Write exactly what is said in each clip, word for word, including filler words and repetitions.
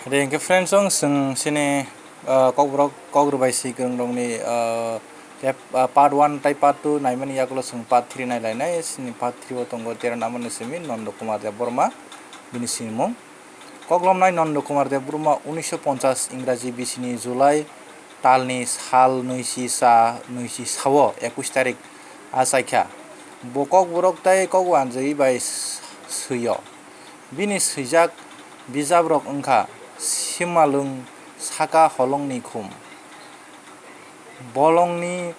Re hwnkhe friends, chwng chini, ah, Kokborok, Kok Rwbai Swikwrwng rokni, ah, tep-, ah, part one tei part two naimani yagulo chwng part three nailainai. Chini part three o tongo tera namani simi Nondo Kumar Debbarma, bini sinimung. Koklomnai Nondo Kumar Debbarma unisho ponchas Ingraji bisini July talni sal nwisi sa, nwisi sao, ekush tarik achaikha. Bo Kokborok tei Kok Wanjwi bai s-, swio. Bini swijak bijabrok wngkha Simalwng Saka Holongni Khum, Bolongni,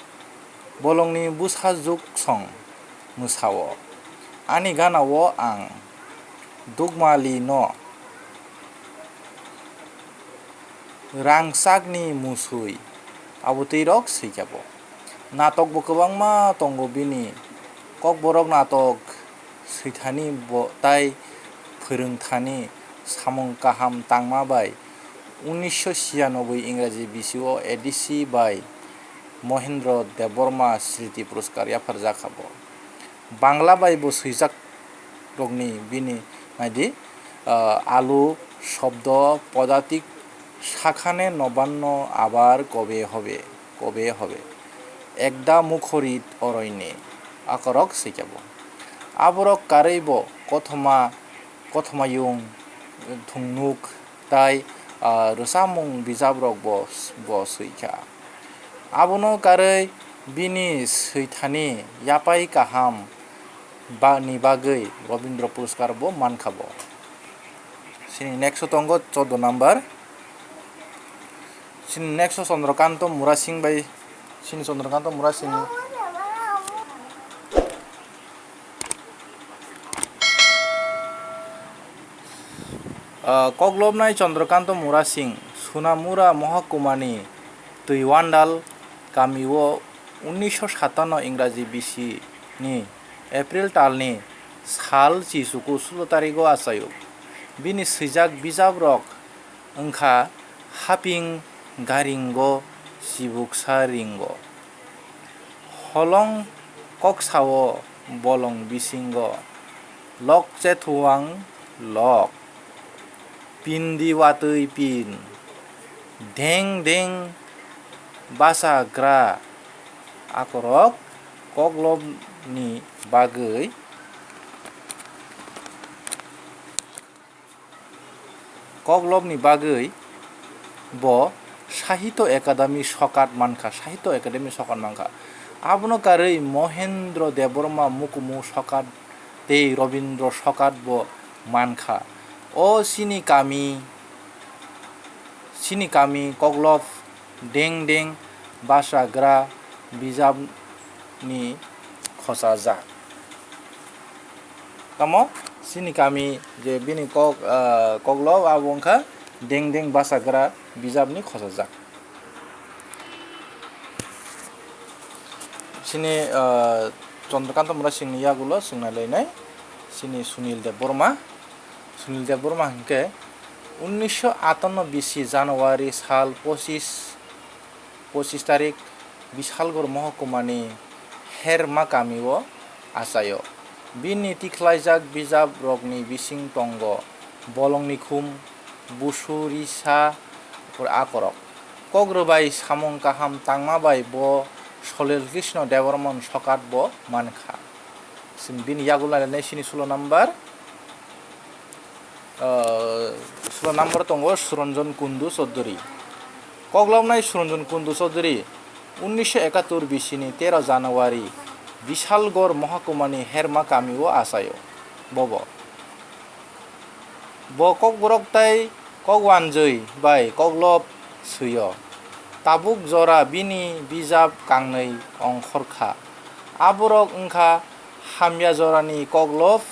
Bolongni Bwsajwksong Mwsao, Ani Ganao Ang, Dugmalino, Rangchakni Musui, abo twi rok swikhabo. Natok bo kwbangma tongo bini, Kokborok natok swithani bo tai phwrwngthani samung kaham tangma bai unisho chiyanoboi Ingraji bisio A D C bai Mohendro Debbarma Sriti Puraskar yapharjak kha bo. Bangla bai bo swijak rokni bini naidi, ah, alu, shobdo, podatik, sakhane nobanno abar kobe hobe, kobe hobe, ekda mukhori oroini akorok swikhabo. Aborok karwi bo kothoma, kothomayung, thungnuk, tai, ah, rwchapmung bijabrok bo, bo swi kha. Abono karwi bini swithani yapai kaham ba-, ni bagwi Robindra Puraskar bo man kha bo. Chini next o tongo chordo number. Chini next o Chandrakanta Murasing bai, chini Chandrakanta Murasing. Ah, Koklopnai Chandrakanta Murasing, Sunamura Mohakumani Twiwandal kamio unisho satanno Ingraji bisini April talni sal chichuku sulo tarigo achaio. Bini swijak bijabrok wngkha Haping Garingo Chibuksa Ringo, Holong Koksao Bolong Bisingo, Lok Chethuang Lok, Pindi Watwi Pin, Deng Deng Bachagra, akorok Koklopni bagwi Koklopni bagwi bo Sahitya Academy sokat mankha, Sahitya Academy sokat mankha. Abono karwi Mohendro Debbarma Mukumu sokat tei Robindra sokat bo mankha. O chini kami, chini kami Koklop Deng Deng Bachagra bijapni khosajak. Tamo chini kami je bini kok, ah, Koklop abo wngkha Deng Deng Bachagra bijapni khosajak. Chini, ah, Chandrakanta Murasingni yagulo chwng nailainai chini Sunil Debbarma. Sunil Debbarma hinkhe unisho atanno bisi January sal pochis, pochis tarik Bisalgor Mohokumani Herma kamio achaio. Bini tikhlaijak bijaprokni bising tongo Bolongni Khum, Busu Risa, akorok. Kok Rwbai Samung Kaham tangma bai bo Solil Krishna Debbarman sokat bo mankha. Chwng bini yagulo nai sini sulo number, ah, sulo number tongo Suranjan Kundu Chaudhury. Koklopnai Suranjan Kundu Chaudhury unisho ekattor bisini tero January Bisalgor Mohakumani Herma kamio achaio. Bobo. Bo Kokborok tei Kok Wanjwi bai Koklop swio. Tabuk jora bini bijap kangnwi ongkhor kha. Aborok wngkha hamya jorani Koklop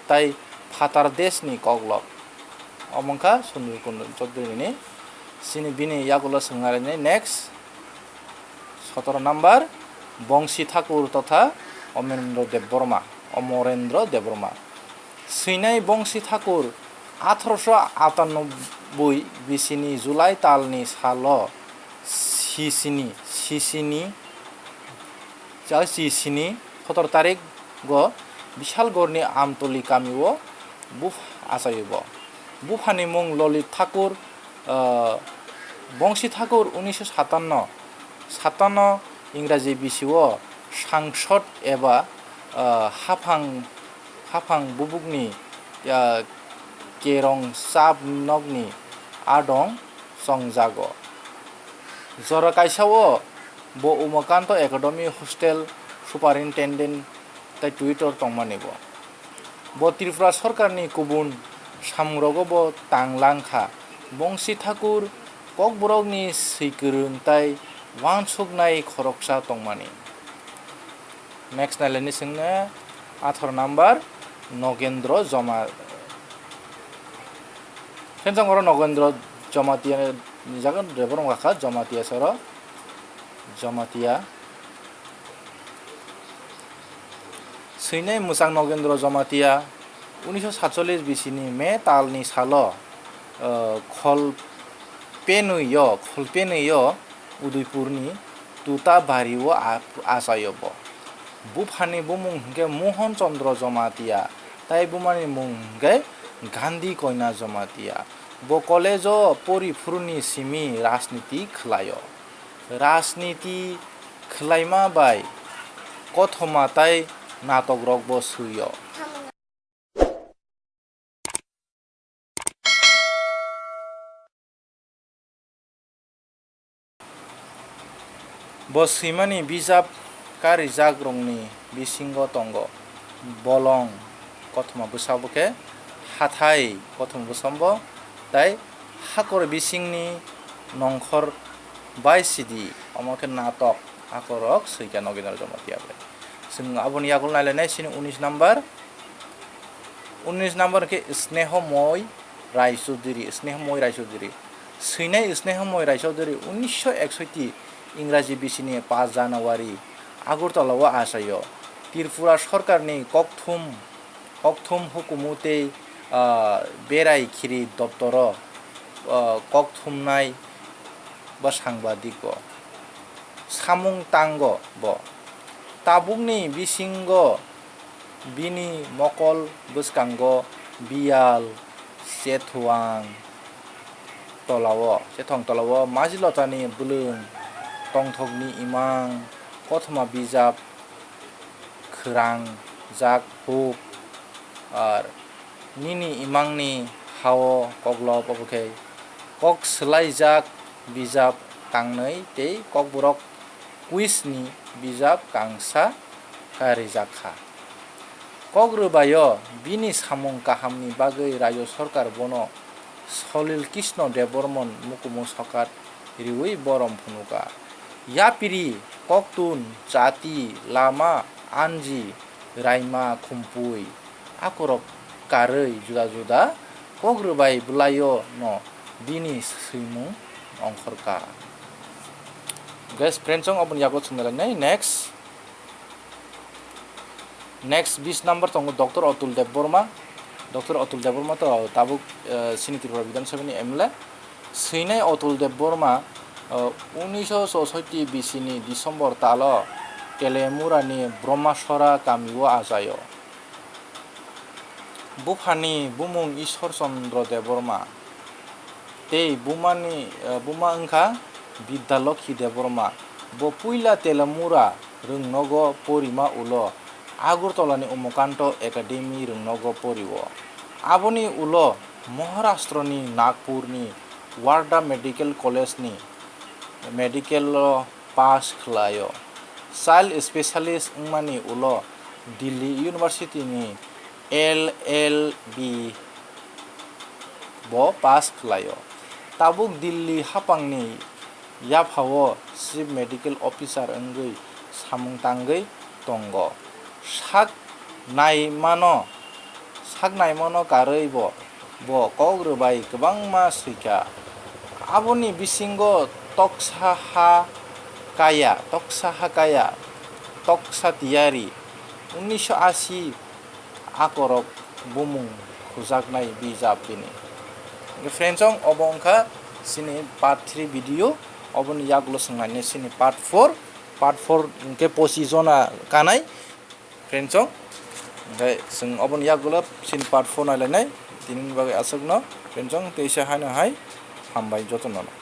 tei phatar deshni Koklop. Omo wngkha Sunil Kundu Chaudhury ni. Chini bini yagulo swng nai next. Sotoro number, Bongsi Thakur totha Omorendra Debbarma, Omorendra Debbarma. Swinai Bongsi Thakur atharoso atanoboi bisini July talni salo sisini, sisini, sisini sotoro tarik go Bisalgorni Amtoli kamio bupha achaio bo. Buphani mung Lolit Thakur, Ah, Bongsi Thakur unisho satanno, satanno Ingraji bisio sangsod eba, ah, haphang, haphang bubukni, ah, kerong chap nokni adong chongjago. Jora kaisao bo Umakanto Academy Hostel Superintendent tei Twitter tongmani bo. Bo Tripura Sorkarni kubun samungrogo bo tang lang kha. Bongsi Thakur Kokborokni swikwrwng tei uansuknai khoroksa tongmani. Next nailani swngno atharo number Nogendro Joma. Khenjang oro Nogendro Jomatia ni jaga Debbarma kha, Jomatia soro. Jomatia. Swinai mwchang Nogendro Jomatia unisho satchollis bisini May talni salo, eh, Kholpenwi-o, Kholpenwi-o Udaipurni Tuta bario a-, achaio bo. Buphani bumung hwnkhe Mohon Chandra Jomatia, tei bumani mung hwnkhe Gandhi Koina Jomatia. Bo college-o pori phuruni simi rajniti khlaio. Rajniti khlaima bai kothoma tei natokrokbo swio. Bo swimani bijap karijakrokni bisingo tongo, Bolong kothoma bwsabo khe Hathai kothoma bwsambo tei Hakor bisingni Nongkhor bai Sidi, omo khe Natok akorok swikha Nogendra Jomatia bai. Chwng aboni yagulo nailainai sini unis number. Unis number khe Sneho Moi Raichaudhuri, Sneho Moi Raichaudhuri. Swinai Sneho Moi Raichaudhuri unisho eksoiti Ingraji bisini pash January Agartala o achaio. Tripura Sorkarni kokthum, kokthum hukumu tei, ah, berai khiri doptoro, ah, kokthumnai bo sangbadik bo. Samung tango bo. Tabukni bisingo bini mokol bwskango biyal, chethuang tolao, chethong tolao majilotani bwlwng, tongthokni imang, kothoma bijap, khwrang jak huk, ar nini imangni hao koklop, obo khe kok swlaijak bijap tangnwi tei kokborok quiz ni bijap kangsa karijak kha. Kok rwbaio bini samung kahamni bagwi Rajya Sorkar bono Salil Krishna Debbarman mukumu sokat riwi borom phunukha. Yapiri, koktun, chati, lama, anji, raima, khumpui, akorok karwi juda juda kok rwbai bwlaio no bini swimung ongkhorkha. Guys, friends, chwng oboni yago chwng nai next. Next bis number tongo Doctor Atul Debbarma. Doctor Atul Debbarma to tabuk, eh, sini Tripura Bidhan Sabha ni M L A. Swinai Atul Debbarma, eh, unisho chousotti bisini December talo Telemura ni Brahmasora kamio achaio. Buphani bumung Ishwar Chandra Debbarma. Tei bumani, eh, buma wngkha Bidya Lokhi Debbarma. Bo puila Telemura rwngnogo porima ulo Agartala ni Umakanto Academy rwngnogo porio. Aboni ulo Maharashtra ni Nagpur ni Wardha Medical College ni medical o pass khlaio. Child specialist wngmani ulo Delhi University ni L L B bo pass khlaio. Tabuk Delhi haphangni yaphao Chief Medical Officer wngwi samung tangwi tongo. Sak naimano, sak naimano karwi bo, bo kok rwbai kwbangma swikha. Aboni bisingo Toksa Ha Kaya, Toksa Ha Kaya, Toksa Tiyari, unisho asi akorok bumung khujaknai bijap bini. Hwnkhe friends, chwng obo wngkha chini part three video, oboni yagulo chwng nainai chini part four, part four hwnkhe pochi jona kanai. Friends, chwng hwnkhe chwng oboni yagulo chini part four nailainai, tinini bagwi aswkno. Friends, chwng teisa haino hai Hambai jotono no.